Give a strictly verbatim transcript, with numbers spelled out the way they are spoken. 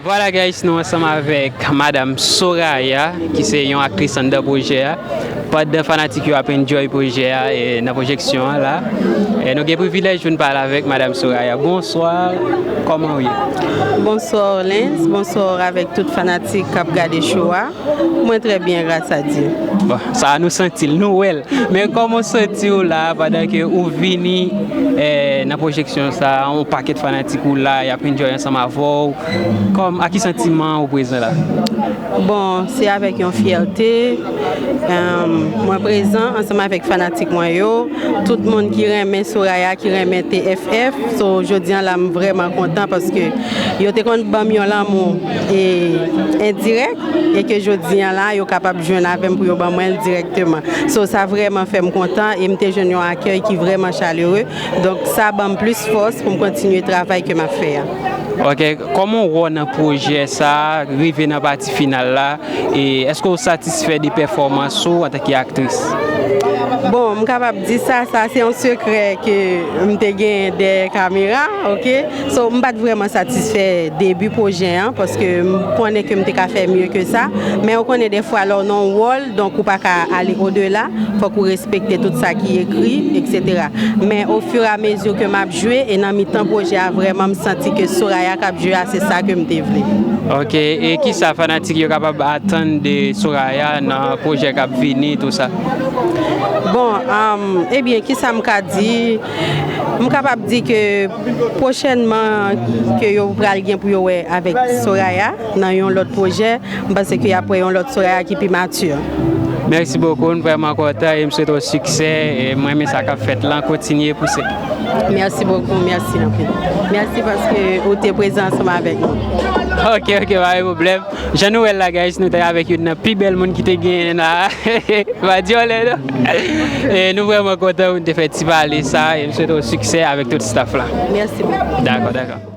Vwala guys, nou ansanm avèk Madam Soraya ki se yon aktris anndan pwojè a. Pandan fanatik yo ap enjoy pwojè a e nan pwojeksyon an la, e nou gen privilèj pou n pale avèk Madam Soraya. Bonswa, kòman w ye? Bonswa Orlens, bonswa avèk tout fanatik k ap gade show a. Mwen trè byen gras a Dye. Bon, sa a nou santi l, nou wè l. Men kòman w santi w la pandan ke ou vini eh, nan pwojeksyon sa a, yon pakèt fanatik ou la, y ap enjoy ansanm avè w. Kòm, a ki santiman ou prezan la? Bon, se avèk yon fyète. Mwen prezan ansanm avèk fanatik mwen yo. Tout moun ki renmen Soraya, ki renmen T F F. So, jodi an la, m vrèman kontan paske yo te konn ban m yon lanmou e endirèk e ke jodi an la, yo kapab jwenn avè m pou yo ban mwen l dirèkteman. So, sa vrèman fè m kontan e m te jwenn yon akèy ki vrèman chalere. Donk, sa ban m plis fòs pou m kontinye travay ke m ap fè a. Ok, kòman w wè w nan pwojè sa a, rive nan pati final la, e èske w satisfè de pèfòmans ou antanke aktris? Bon, m kapab di sa, sa se yon sekrè ke m te genyen dèyè kamera, ok? So, m pa t vrèman satisfè debi pwojè an, paske m konnen ke m te ka fè mye ke sa, men ou konnen dèfwa lè w nan yon wòl, donk ou pa ka ale odela, fòk ou respekte tout sa ki ekri, etsetera. Men ofiramezi ke m ap jwe e nan mitan pwojè a, vrèman m santi ke Soraya k ap jwe a, se sa ke m te vle. Ok, e kisa fanatik yo kapab atann de Soraya nan pwojè k ap vini, tou sa? Bon, um, ebyen, kisa m ka di? M kapab di ke pwochènman ke yo pral gen pou yo wè avèk Soraya nan yon lòt pwojè, m panse ke y ap wè yon lòt Soraya ki pi mati. Mèsi bokou, m vrèman kontan e m swete w siksè. E mwen renmen sa k ap fèt lan, kontinye pouse. Mèsi bokou, mèsi anpil. Mèsi paske ou te prezan ansanm avèk nou. Ok, ok, pa gen pwoblèm. Jan nou wè l la, guys, nou te avèk youn nan pi bèl moun ki te genyen la. Pa di anlè non. E nou vrèman kontan pou n te fè ti pale sa e m swete w siksè avèk tout staff la. Mèsi bokou. Dakò, dakò.